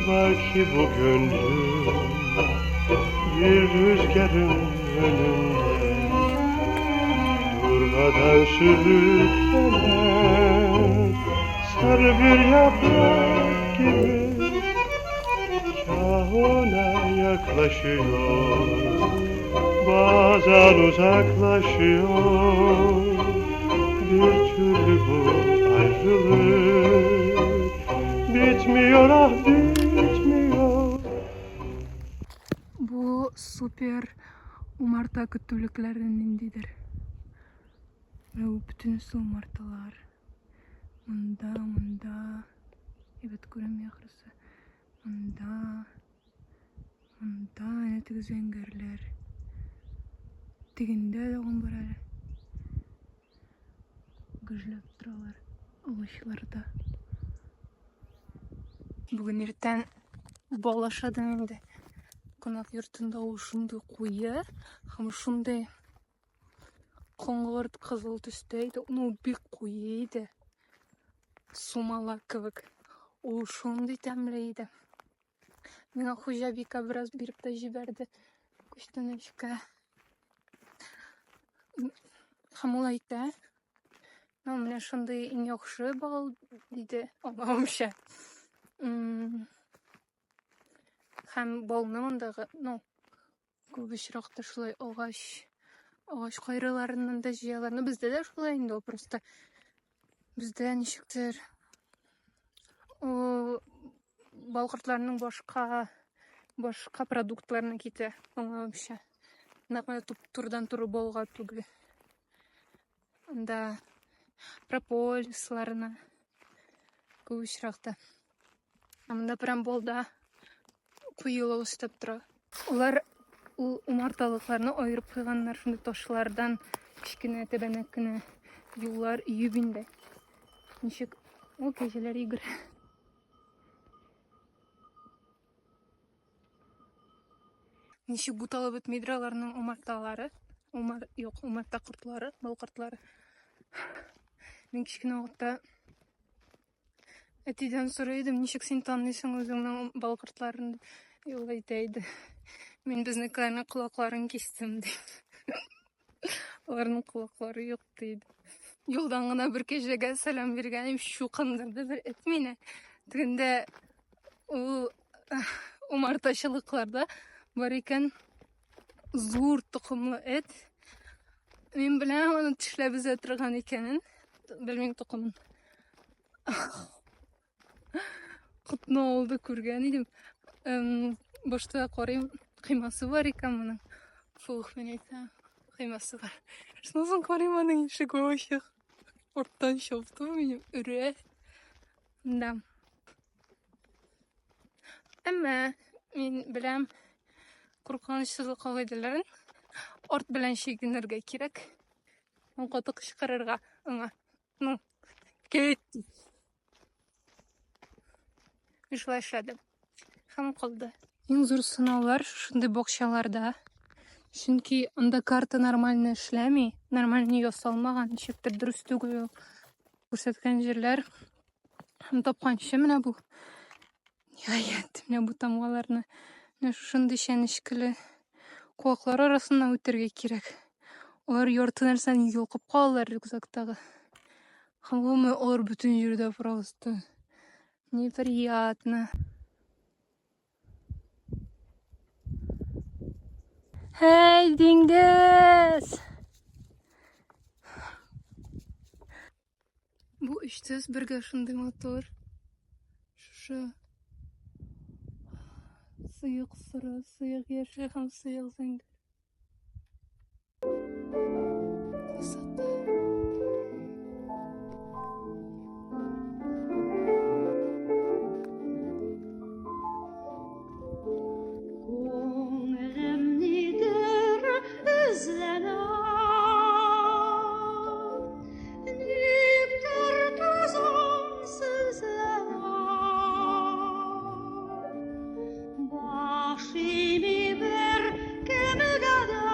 Var ki bu gönlüm bir rüzgarın önünde durmadan sürüklenen sarı bir yaprak gibi. Kah ona yaklaşıyor, bazen uzaklaşıyor. Bir türlü bu ayrılık bitmiyor, ah bitmiyor. Бу супер умарта көтүлекләре ниндидер. Менә бу бөтенесе умарталар. Монда, монда. Әйбәт күренми ахрысы. Монда, монда әнә теге зәңгәрләр. Тегендә дә бар әле. Гөжләп торалар агачларда. Бүген иртән бал ашадым инде. Кунак йортында ул шундый куе һәм шундый коңгырт кызыл төстә иде. Ну, бик куе иде. Сумала кебек. Ул шундый тәмле иде. Миңа хуҗабикә бераз биреп тә җибәрде күчтәнәчкә. Һәм ул әйтә, ну, менә шундый иң яхшы бал, диде, аңлавымча. Һәм балны мондагы, ну, күп очракта шулай агач кайрыларыннан да җыялар. Ну, бездә дә шулай инде ул, просто бездә ничектер ул бал кортларының башка продуктларына китә, аңлавымча. Нәкъ менә турыдан-туры балга түгел. Анда прополисларына күп очракта. Ә монда прям балда куелык өстәп тора. Улар ул умарталыкларны аерып куйганнар, шундый ташлардан кечкенә тәбәнәк кенә юллар өеп инде. Ничек ул кәҗәләр йөгерә. Ничек буталып бетмидер аларның умарталары. Умар, юк, умарта кортлары, бал кортлары. Мин кечкенә вакытта әтидән сорый идем, ничек син таныйсың үзеңнең бал кортларын дип. И ул әйтә иде, мин безнекеләрнең колакларын кистем, ди. Аларның колаклары юк, ди. Юлдан гына бер кәҗәгә сәлам биргән идем, чукындырды бер эт мине. Тегендә ул умартачылыкларда бар икән зур токымлы эт. Мин беләм аны тешләп өзә торган икәнен. Белмим токымын. Котны алды күргән идем. Башта карыйм, кыймасы бар икән моның. Фух, мин әйтәм, кыймасы бар. Шуннан соң карыйм, аның ишеге ачык. Арттан чапты минем, өрә. Да. Әмма мин беләм куркынычсызлык кагыйдәләрен. Арт белән чигенергә кирәк. Һәм каты кычкырырга аңа. Ну, кит. Мин шулай эшләдем. Һәм калды. Иң зур сынаулар шушындый бакчаларда. Чөнки анда карта нормально эшләми, нормально ясалмаган, ничектер дөрес түгел ул. Күрсәткән җирләр. Һәм тапканчы менә бу. Ниһаять, менә бу тамгаларны. Менә шушындый чәнечкеле куаклар арасыннан үтәргә кирәк. Алар ярты нәрсәне йолкып калалар рюкзактагы. Һәм гомумән алар бөтен җирдә просто. Неприятно. Һәй, диңгез! Бу өч төс бергә шундый матур. Шушы сыек соры, сыек яшел һәм сыек зәңгәр. Красота. Күңелем нидер эзләнә, никтер түземсезләнә. Баш ими бер кемгә дә,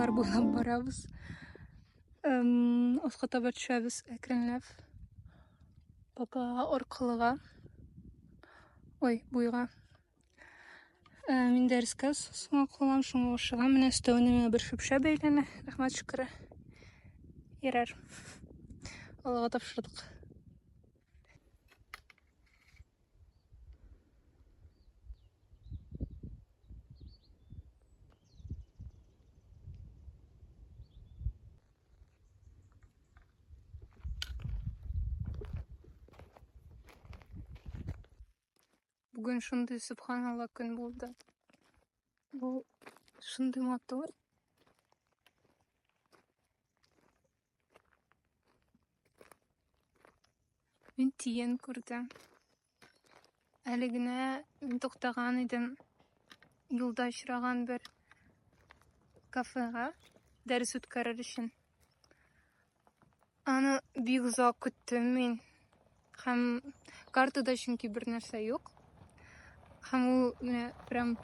Ташлар буйлап барабыз. Аска таба төшәбез әкренләп. Пока аркылыга. Ой, буйга. Мин дәрескә соңга калам, шуңа ашыгам. Менә өстәвенә миңа бер шөпшә бәйләнә. Рәхмәт шөкере. Ярар. Аллага тапшырдык. Бүген шундый сөбханалла көн булды. Бу шундый матур. Мин тиен күрдем. Әле генә мин туктаган идем. Юлда очраган бер кафега дәрес үткәрер өчен. Аны бик озак көттем мин. Һәм картада чөнки бер нәрсә юк. Һәм ул менә прям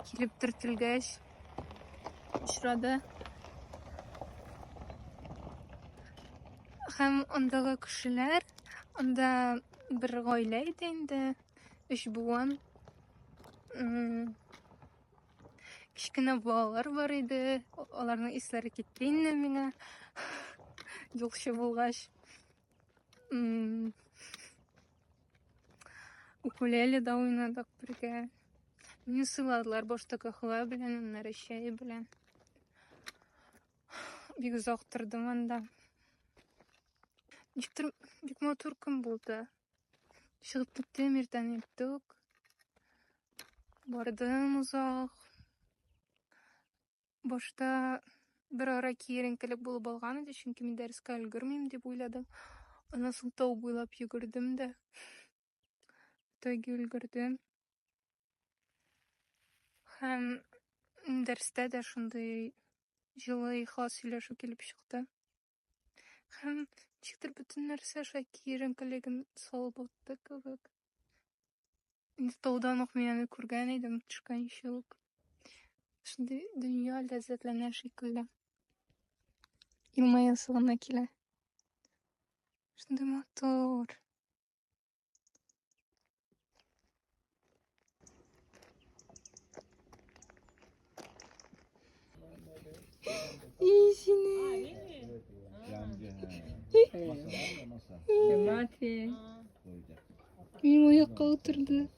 килеп төртелгәч очрады. Һәм андагы кешеләр, анда бер гаилә иде инде, өч буын. Кечкенә балалар бар иде, аларның исләре китте инде миңа, юлчы булгач. Укулеледа уйнадык бергә. Мине сыйладылар башта каһвә белән, аннары чәй белән. Бик озак тордым анда. Ничектер бик матур көн булды. Чыгып киттем иртән иртүк. Бардым озак. Башта бер ара киеренкелек булып алган иде, чөнки мин дәрескә өлгермим дип уйладым. Аннан соң тау буйлап йөгердем дә. Тайга өлгердем. Һәм дәрестә дә шундый җылы, ихлас сөйләшү килеп чыкты. Һәм ничектер бөтен нәрсә шулай киеренкелеген салып атты кебек. Инде таудан ук мин аны күргән идем, төшкәнче үк. Шундый дөнья ләззәтләнә шикелле. Елмаясы гына килә. Шундый матур. И сине. Минем аякка утырды.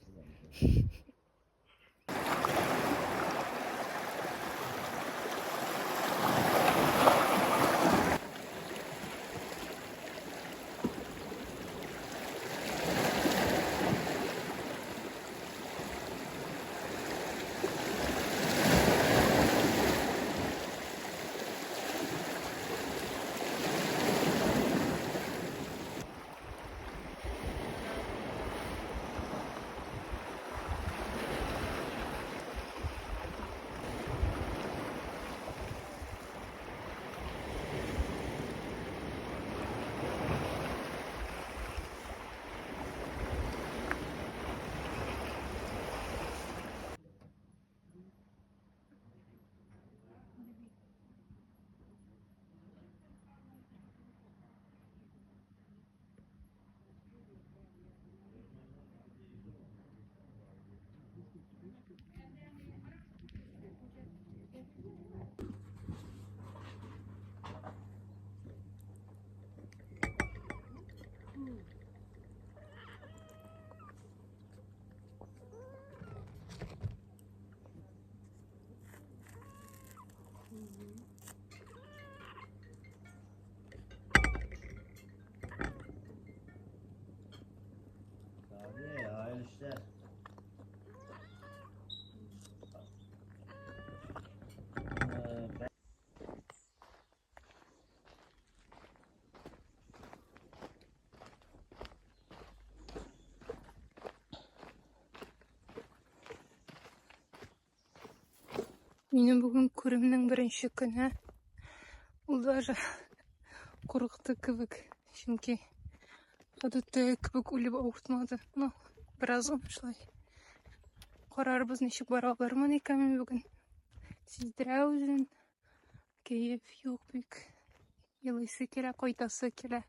Abi hayırlı işler. Ee, Минем бүген күремнең беренче көне. Ул даже курыкты кебек, чөнки гадәттә кебек үлеп авыртмады. Ну, бераз шулай. Карарбыз, ничек бара алырмын икән мин бүген. Сиздерә үзен. Кәеф юк бик. Елыйсы килә, кайтасы килә.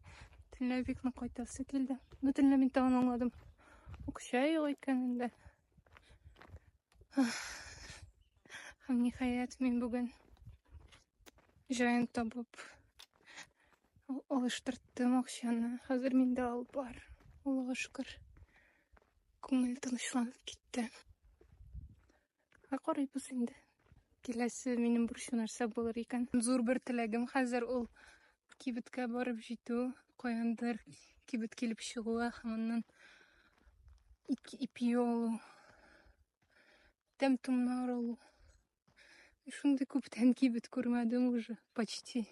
Төнлә бик нык кайтасы килде. Бу төнлә мин тагын аңладым. Акча юк икән инде. Һәм ниһаять мин бүген җаен табып алыштырттым акчаны. Хәзер миндә ул бар. Аллага шөкер. Күңел тынычланып китте. Ә карыйбыз инде. Киләсе минем бурычым нәрсә булыр икән. Зур бер теләгем хәзер ул кибеткә барып җитү, каяндыр кибет килеп чыгуы һәм аннан ипи алу, тәм-томнар алу. Шундый күптән кибет күрмәдем уже, почти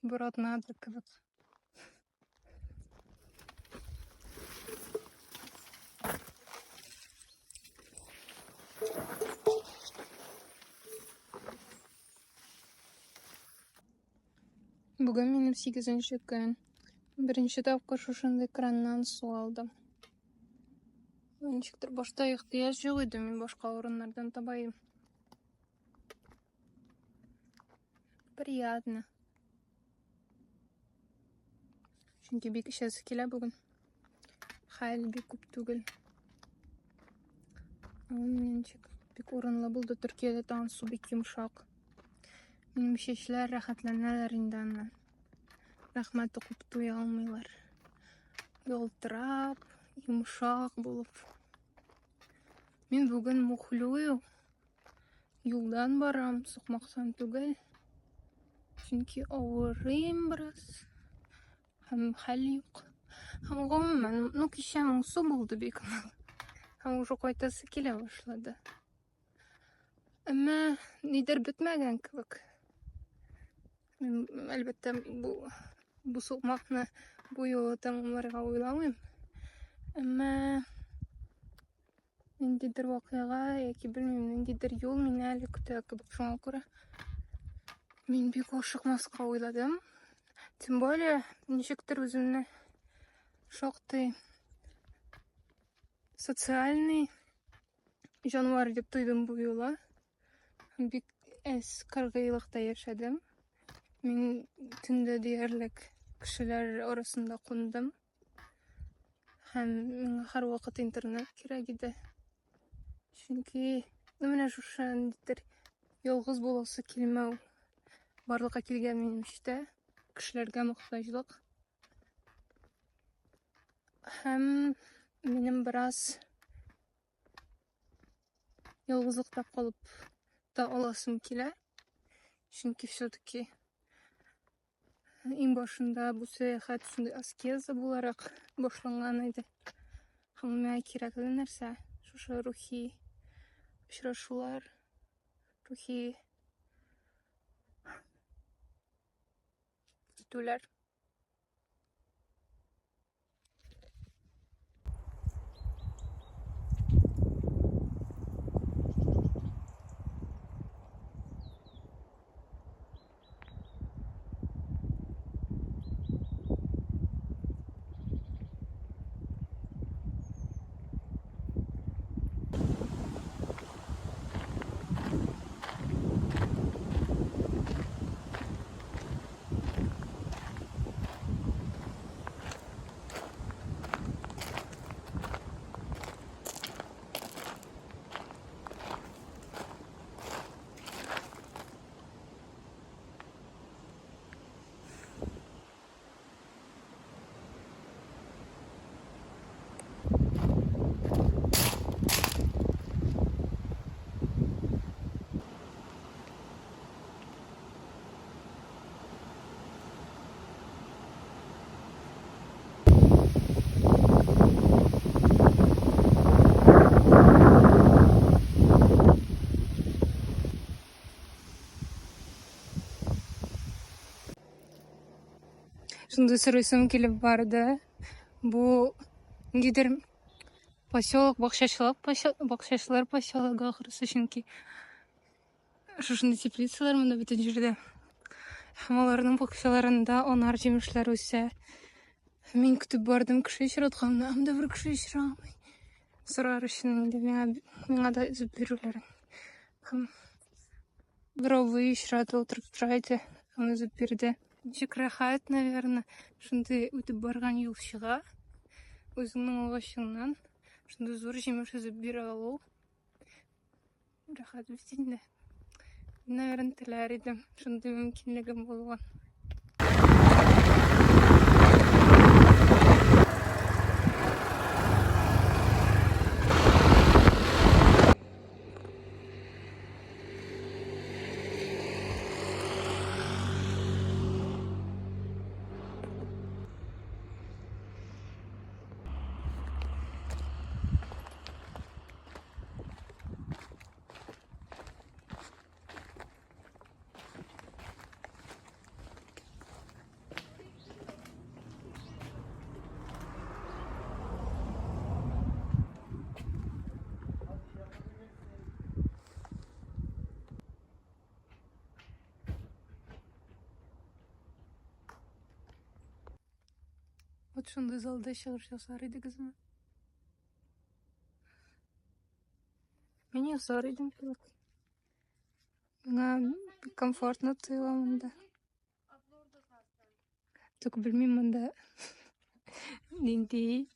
бер атнадыр кебек. Бүген минем сигезенче көн. Беренче тапкыр шушындый краннан су алдым. Ничектер башта ихтыяҗ юк иде, мин башка урыннардан таба идем. Приятно. Чөнки бик эчәсе килә бүген. Хәл бик күп түгел. Ничек бик урынлы булды. Төркиядә тагын су бик йомшак. Минем чәчләр рәхәтләнәләр инде аннан. Рәхмәт укып туя алмыйлар. Ялтырап, йомшак булып. Мин бүген мухлюю. Юлдан барам, сукмактан түгел. Чөнки авырыйм бераз. Һәм хәл юк. Һәм гомумән, ну кичә моңсу булды бик. Һәм уже кайтасы килә башлады. Әмма нидер бетмәгән кебек. Мин, әлбәттә, бу сукмакны бу юлы тәмамларга уйламыйм. Әмма ниндидер вакыйга яки белмим, ниндидер юл мине әле көтә кебек. Шуңа күрә мин бик ашыкмаска уйладым. Тем более, ничектер үземне шактый социальный җанвар дип тойдым бу юлы. Бик әз кыргыйлыкта яшәдем. Мин төндә диярлек кешеләр арасында кундым. Һәм миңа һәрвакыт интернет кирәк иде. Чөнки, ну, менә шушы ниндидер ялгыз буласы килмәү барлыкка килгән минем эчтә, кешеләргә мохтаҗлык. Һәм минем бераз ялгызлыкта калып та аласым килә. Чөнки все-таки иң башында бу сәяхәт шундый аскеза буларак башланган иде. Һәм миңа кирәкле нәрсә шушы рухи очрашулар, рухи китүләр. Шундый сорыйсым килеп барды. Бу ниндидер поселок, бакчачылык бакчачылар поселогы ахрысы, чөнки шушындый теплицалар монда бөтен җирдә. Һәм аларның бакчаларында анар җимешләр үсә. Мин көтеп бардым кеше очратканны, һәм дә бер кеше очрамый. Сорар өчен инде миңа да өзеп бирүләрен. Һәм Бер абый очрады, утырып тора иде, аны өзеп бирде. Ничек рәхәт, наверное, шундый үтеп барган юлчыга үзеңнең агачыңнан шундый зур җимеш өзеп бирә алу. Рәхәт бит инде. Мин, наверное, теләр идем, шундый мөмкинлегем булуын. Вот шундый залда чыгыш ясар идегезме? Мин ясар идем кебек. Миңа бик комфортно тоела монда. Тик белмим монда нинди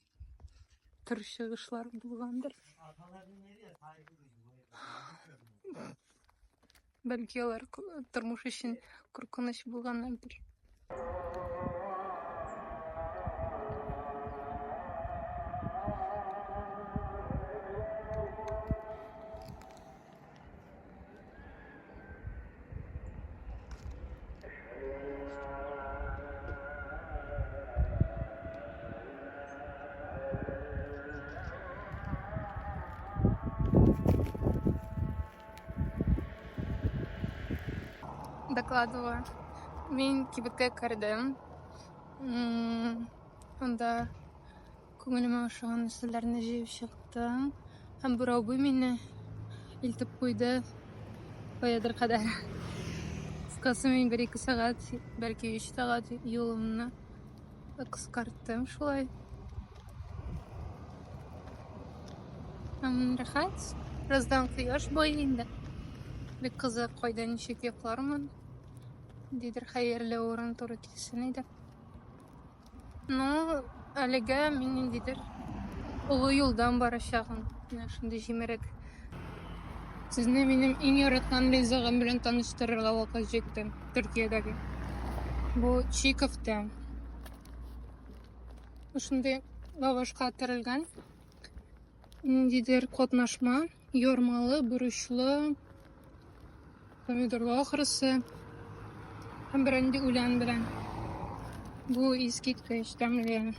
төр чыгышлар булгандыр. Бәлки алар тормыш өчен куркыныч булганнардыр. Докладываю. Мин кибеткә кердем. Анда күңелемә ошаган нәрсәләрне җыеп чыктым. Һәм бер абый мине илтеп куйды каядыр кадәр. Кыскасы, мин бер-ике сәгать, бәлки өч сәгать юлымны кыскарттым шулай. Һәм рәхәт. Бераздан кояш байый инде. Бик кызык, кайда ничек йоклармын. Ниндидер хәерле урын туры килсен иде. Ну, әлегә мин ниндидер олы юлдан барачагым. Менә шундый җимерек. Сезне минем иң яраткан ризыгым белән таныштырырга вакыт җитте. Төркиядәге. Бу чи көфтә. Шундый лавашка төрелгән. Ниндидер катнашма, ярмалы, борычлы, помидорлы ахрысы һәм бернинди үлән белән. Бу искиткеч тәмле.